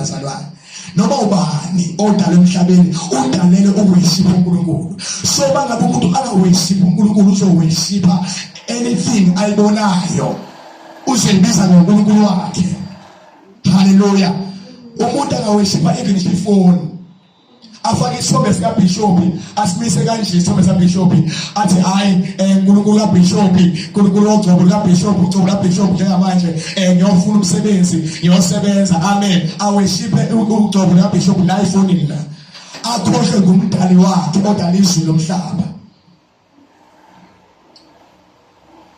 bazalwane. Noma ubani odala emhlabeni udalele ukuworship uNkulunkulu. So bangabe umuntu angaworship uNkulunkulu, uzoworship anything ayibonayo, uzoyibiza ngoNkulunkulu wakhe. Haleluya. Umuntu angaworship even ifoni, afake isithombe sikabhishophi, asimise kanje isithombe sikabhishophi, athi hayi, uNkulunkulu kabhishophi, uNkulunkulu wogcobo likabhishophi, ugcobo likabhishophi, njengamanje ngiyofuna umsebenzi, ngiyosebenza. Amen. Aworshiphe ugcobo likabhishophi la efonini la, akhohlwe ngumdali wakhe odala izulu lomhlaba.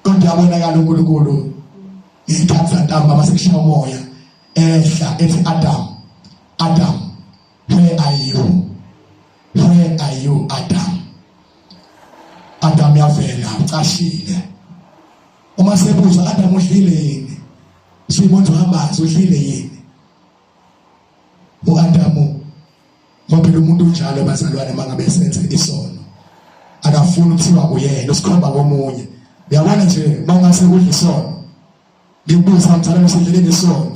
Kodwa yabonakala uNkulunkulu izikhathi zantambama sekushaya umoya, ehla ethi, "Adam, Adam, where are you? Where are you, Adam?" Adam yavela ucashile. Uma sebuza, "Adam, udlile yini?" Sibona uhambazi, udlile yini uAdamu? Ngoba phela umuntu unjalo bazalwane, mangabe senze isono akafuni ukuthiwa uyena, usikhomba komunye. Uyabona nje, mawungase kudla isono, ngikubuza mzalwane, usendleleni isono,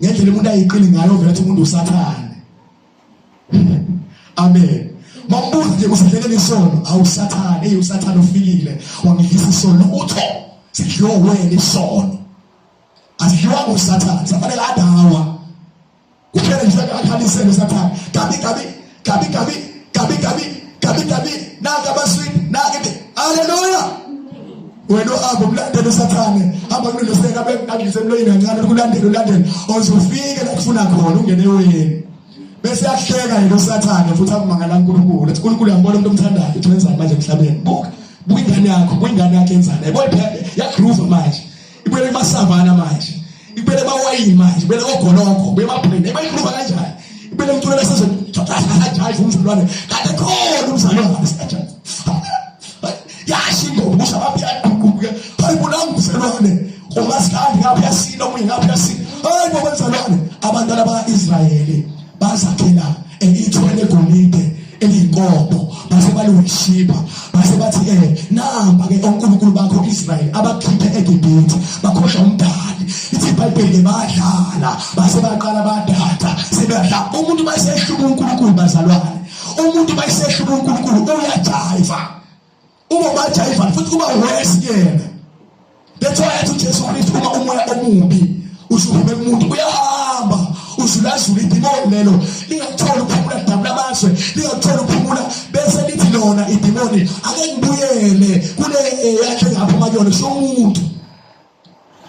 ngendlela umuntu ayiqili ngayo, vele athi umuntu usathane. Amen. Mambuzi nje, usendleleni isono, awusathane. Hey, usathane ufikile wangidlisa isono. Utho sidliwa wena isono, asidliwa ngusathane, safanele adawa kuphela nje, akhalisele usathane gabi gabi gabi gabi gabi gabi gabi gabi, naka abaswini naka. Haleluya. Wena uhamba umlandela usathane, hamba kunoluseka bekadlise emloyini kancane, kulandela ulandela ozofike la kufuna khona, ungene eweni, bese yahleka yena usathane futhi akumangala uNkulunkulu, ethi uNkulunkulu uyambona umuntu omthandayo, uthi wenzani manje emhlabeni? Buka, buka ingane yakho, buka ingane yakho enzani, yabo iphele yagroove manje, ibuyele kumasavana manje, ibuyele emawayini manje, ibuyele kogoloko, ibuyele emapheni, ebayikhuluma kanjani, ibuyele emculweni sezojaiva umzalwane, kanti khona umzalwane siyajayiva, yasho ingoma kusho abaphi, hayi bonanga umzalwane, umasikandi ngapha uyasina, omunye ngapha uyasina. Hayi bo mzalwane, abantwana baka-Israyeli bazakhela ithole legolide eliyinkomo, base baliworshipha, base bathi, namba ke onkulunkulu bakho Israel abakhiphe eGibhithe. Bakhohlwa umdali. Ithi iBhayibheli ke badlala, base baqala badada, sebadla umuntu bayisehluka uNkulunkulu bazalwane. Umuntu bayisehluka uNkulunkulu uyajiva, uma bajayiva futhi kuba worse kuyena. That's why athi uJesu Kristu, uma umoya omubi usuphume kumuntu, uyahamba uzulazula, idimoni lelo lingakuthola ukuphumula, lidabula amazwe, lingakuthola ukuphumula, bese lithi lona idimoni, ake ngibuyele kule yakhe ngaphuma kuyona. Kusho umuntu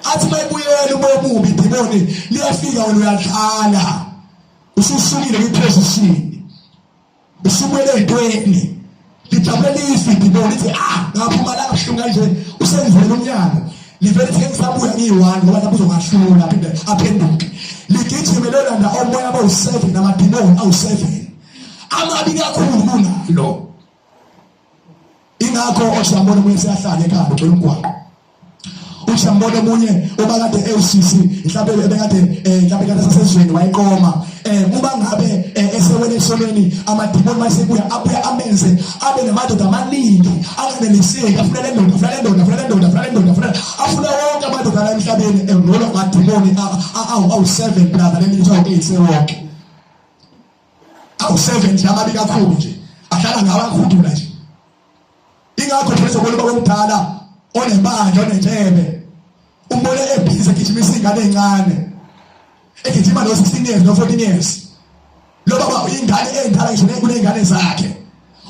athi mayibuyele umoya omubi, idimoni liyafika, wena uyadlala, ususukile kwiposition, usubuyele ey'ntweni, lijabule life idimoni, lithi, ah, ngaphuma la kabuhlungu kanje, usengivulele umnyango. Livele lithi, ngisabuya ngiyi-one ngoba lapho uzongahlula. Aphinde aphenduke, ligijime lolanda omoya abawu-7 namadimoni awu-7 amabi kakhulu kunalo. Ingakho othi yambona omunye seyahlala ekhaya, ugcwele umgwaqo. Uthi yambona omunye obakade ewusisi, mhlawumbe ebekade mhlawumbe kade sasezweni wayiqoma, uma ngabe esewele esonweni, amadimoni masebuya abuya amenze abe namadoda amaningi anganeliseki, afuna le ndoda, afuna le ndoda, afuna le ndoda, afuna le ndoda, afuna afuna wonke amadoda la emhlabeni, enrola amadimoni awu-7 brother, leminye kuthiwa u-8 sewonke awu-7 nje, amabi kakhulu nje, ahlala ngawo akhudula nje. Ingakho nje uzobona ubaba omdala onempandla, onentshebe, umbone ebhizi egijimisa iy'ngane ey'ncane, egijima no-16 years, no-14 years. Lo baba ingane endala ngisho kuney'ngane zakhe,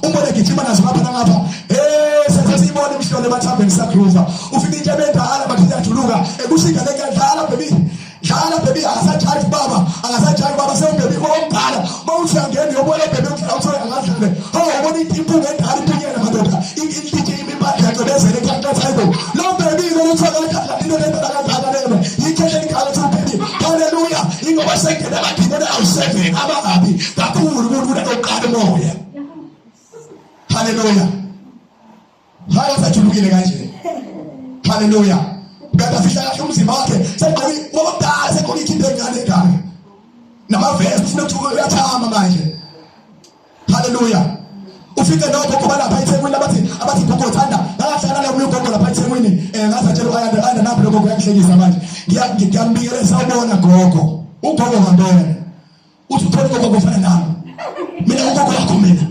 umbone egijima nazo ngapha nangapha. Hey, sesiyibona imhlolo emathambeni sagroova, ufika intshebe endala bathi iyajuluka, ekusho ingane kuyadlala, baby dlala baby. Akasajayivi baba, akasajayivi baba, sewubaby omdala. Mawuthi uyangena uyobona baby ukudlala, uthole angadlale. Hawu, ubona impunga endala impunyela madoda, inhlitshe imibandla yacebezele ethi hayibo, lo baby lo uthole akadlala into lendala kangaka lena, yikhehla elikhala ethi ubaby. Haleluya. Ingoba sengena amadimoni awu-7 abangabi kakhulu kunokuqala umoya. Haleluya. Hayi, asajulukile kanje. Haleluya. Kanti afihla kahle umzimba wakhe, segqoke ngoba kudala segqoke ikhindi encane ekhaya namavesi, ufuna ukuthi uyathama manje. Haleluya. Ufike nogogo balapha eThekwini, abathi gogo thanda ngahlala la ugogo lapha eThekwini, ngazatshela uAyanda, Ayanda naphi lo gogo, uyangihlekisa manje. Ngiyambikela, sawubona gogo, ugogo ngambona. Uthi uthole ugogo ofana nami. Mina ugogo wakho mina.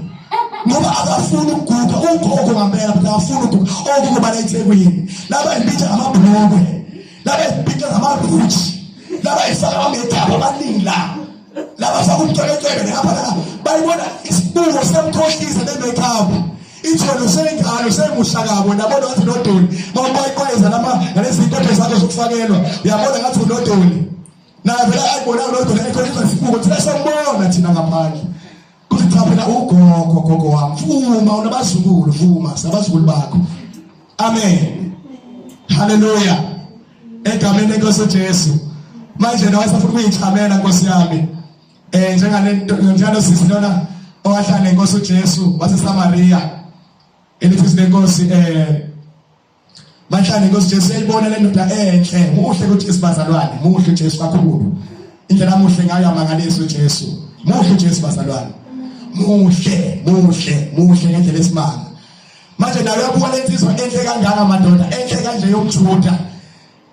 Ngoba akafuni ukuguga, ugogo ngempela but akafuni ukuguga. Ogogo bala eThekwini. Laba impitsha ngamabhlokwe. Laba impitsha ngamaruthi. Laba ifaka amagaba amaningi la. Laba faka umcwebecwebe lapha la. Bayibona isibuko semkhohlisa le makeup. Ithi wena usengane usemusha kabi wena yabona ngathi unodoli. Mawuqwayiqwayiza lapha ngalezi zinto zakho zokufakelwa. Uyabona ngathi unodoli. Naye phela ayibona lodwa ekhohlisa isibuko thina siyambona thina ngaphandle. Kuthi cha phela ugogo gogo wami vuma unabazukulu vuma sabazukulu bakho. Amen. Hallelujah. Egameni lenkosi uJesu. Manje nawe safuna ukuyichamela Nkosi yami. Eh njengale njalo sisi lona owahlala nenkosi uJesu waseSamaria. Elithi lenkosi eh Bahlale Nkosi Jesu uyayibona le ndoda enhle muhle kuJesu bazalwane muhle uJesu kakhulu indlela amuhle ngayo amangalisa uJesu muhle uJesu bazalwane muhle muhle muhle ngendlela esimanga manje nayo uyabuka le nsizwa enhle kangaka madoda enhle kanje yomjuda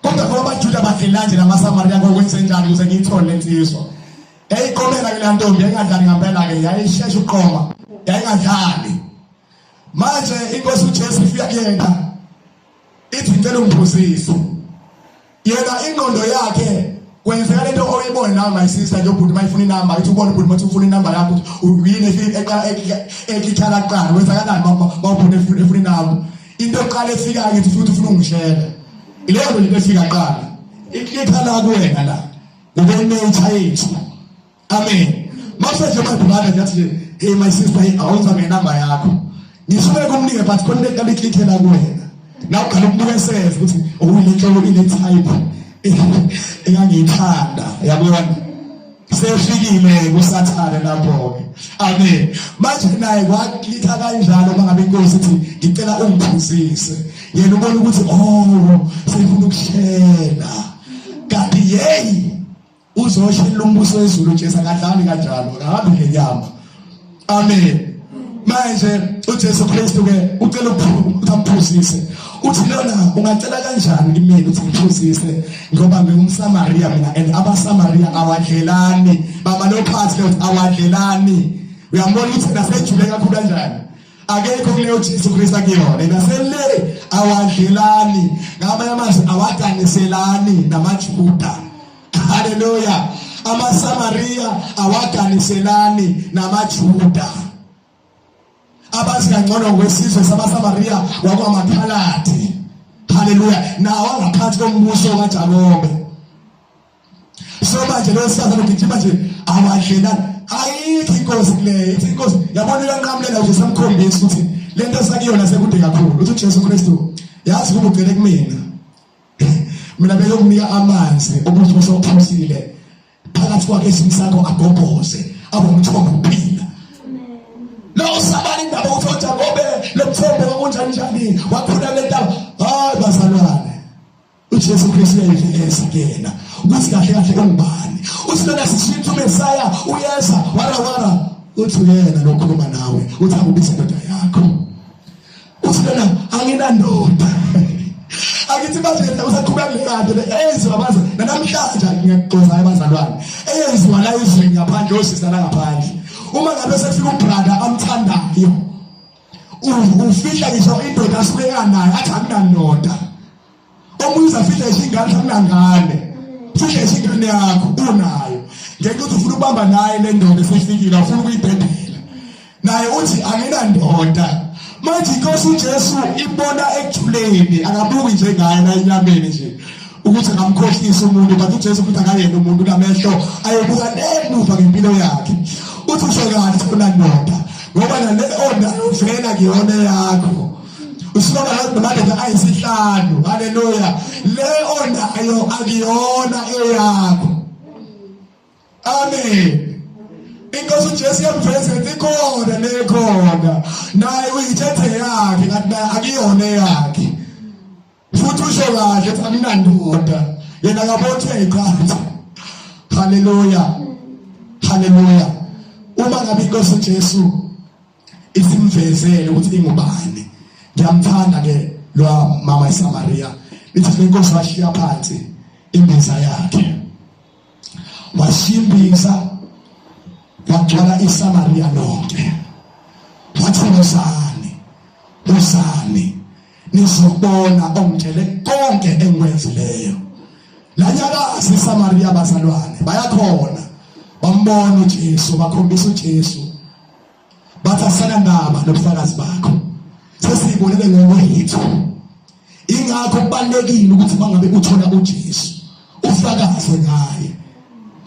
kodwa ngoba abajuda badlela nje namaSamaria ngokwenze njani ukuze ngiyithole le nsizwa yayiqomela ke la ntombi yayingadlali ngempela ke yayishesha ukuqoma yayingadlali Manje inkosi uJesu ifika kuyena ithi ngicela ungiphuzise. Yena ingqondo yakhe kwenzeka lento oyibona nawe my sister nje ubhuti mayifuna inamba ithi ubona ubhuti mathi ufuna inamba yakho ukuthi uyini efika eqala eklikhala kuqala kwenzakalani mawubhuti efuna inamba into eqala efika ngithi futhi ufuna ungishela ileyo nto into efika kuqala iklikha la kuwena la ngokwe-nature yethu Amen. Mase nje my brother ngiyathi nje hey my sister hey awuza ngenamba yakho. Ngisuke kumnike but khona into eqala iklikhela kuwena. Nawe uqala ukubuka eseze ukuthi okuyinhloko ile type engangiyithanda yabona. Sefikile kusathane lapho ke. Amen. Manje naye kwaklikha kanjalo mangabe inkosi ithi ngicela ungiphuzise. Yena ubona ukuthi oh sefuna ukushela. Kanti yey Uzoshela umbuso wezulu uJesu akadlali kanjalo, akahambi ngenyama. Amen. Manje uJesu Kristu ke ucela ukuthi amphuzise. Uthi lona ungacela kanjani kimina ukuthi ngiphuzise ngoba ngingumSamaria mina and abaSamaria awadlelani. Baba lo phathi lo awadlelani. Uyambona ukuthi nasejule kakhulu kanjani? Akekho kuleyo Jesu Kristu akuyona. Nasele awadlelani. Ngamanye amazwi awaganiselani namaJuda. Haleluya. AmaSamaria awaganiselani namaJuda. Abazi kangcono ngokwesizwe samaSamaria wakwamakhaladi. Haleluya. Nawo angaphansi kombuso kaJakobe. So manje lo sifazane ugijima nje awadlelani. Ayikho inkosi kuleyo. Ithi inkosi yabona uyanqamulela nje samkhombisa ukuthi lento sakuyona sekude kakhulu. Uthi uJesu Kristu yazi kuba ugcine kumina. Mina beyokunika amanzi ukuthi usophuzile phakathi kwakhe isimo sakho agobhoze abe umthombo uphila. Lo usabala indaba uthi oJakobe lo mthombo kwakunjani njani wakhula le ntaba. Hayi bazalwane. uJesu Kristu uyayiveza kuyena ukuthi kahle kahle ungubani. Uthi lona sishintsha uMesaya uyeza wara wara uthi uyena lokhuluma nawe uthi akubize indoda yakho. Uthi lona anginandoda. Akithi manje usaqhubeka ngenkatho le eyenziwa baze namhlanje ngiyagxoza abazalwane eyenziwa la ezweni ngaphandle osisa la ngaphandle uma ngabe sekufika ubrother amthandayo ufihla ngisho indoda asuke kanayo athi akunandoda omunye uzafihla ngisho ingane akunangane fihle ngisho ingane yakho unayo ngenxa ukuthi ufuna ukubamba naye le ndoda esefikile ufuna ukuyibhedela naye uthi anginandoda manje inkosi uJesu ibona ekuthuleni akabuki njengaye la enyameni nje ukuthi angamkhohlisa umuntu but uJesu futhi akayena umuntu unamehlo ayobuka emuva ngempilo yakhe uthi usho kahle unandoda ngoba nale onayo vela kuyona yakho usuka namadoda ayisihlanu haleluya le onayo akuyona eyakho amen inkosi uJesu yamveza ethi ikhona lekhona naye uyithethe yakhe kanti naye akuyona eyakhe futhi usho kahle ukuthi akunandoda yena akabona uyayiqhatha haleluya haleluya uma ngabe inkosi uJesu isimvezele ukuthi ingubani ngiyamthanda ke lo mama eSamaria lithi lenkosi washiya phansi imbiza yakhe washiya imbiza Kwagcwala iSamaria lonke. Wathi wozani, wozani nizobona ongitshele konke engikwenzileyo. Lanyakaza iSamaria bazalwane, bayakhona bambona uJesu, bakhombisa uJesu. Bathi asanandaba nobufakazi bakho, sesiyibonele ngokwethu. Ingakho kubalekile ukuthi mangabe uthola uJesu ufakaze ngaye,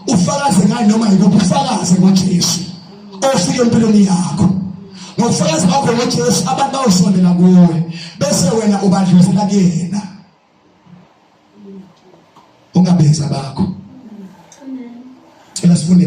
ufakaze ngaye noma yikuphi, ufakaze ngoJesu ofike empilweni yakho. Ngobufakazi bakho ngoJesu abantu bayosondela kuwe, bese wena ubadlulisela kuyena. Ungabenza bakho. Cela sifunde.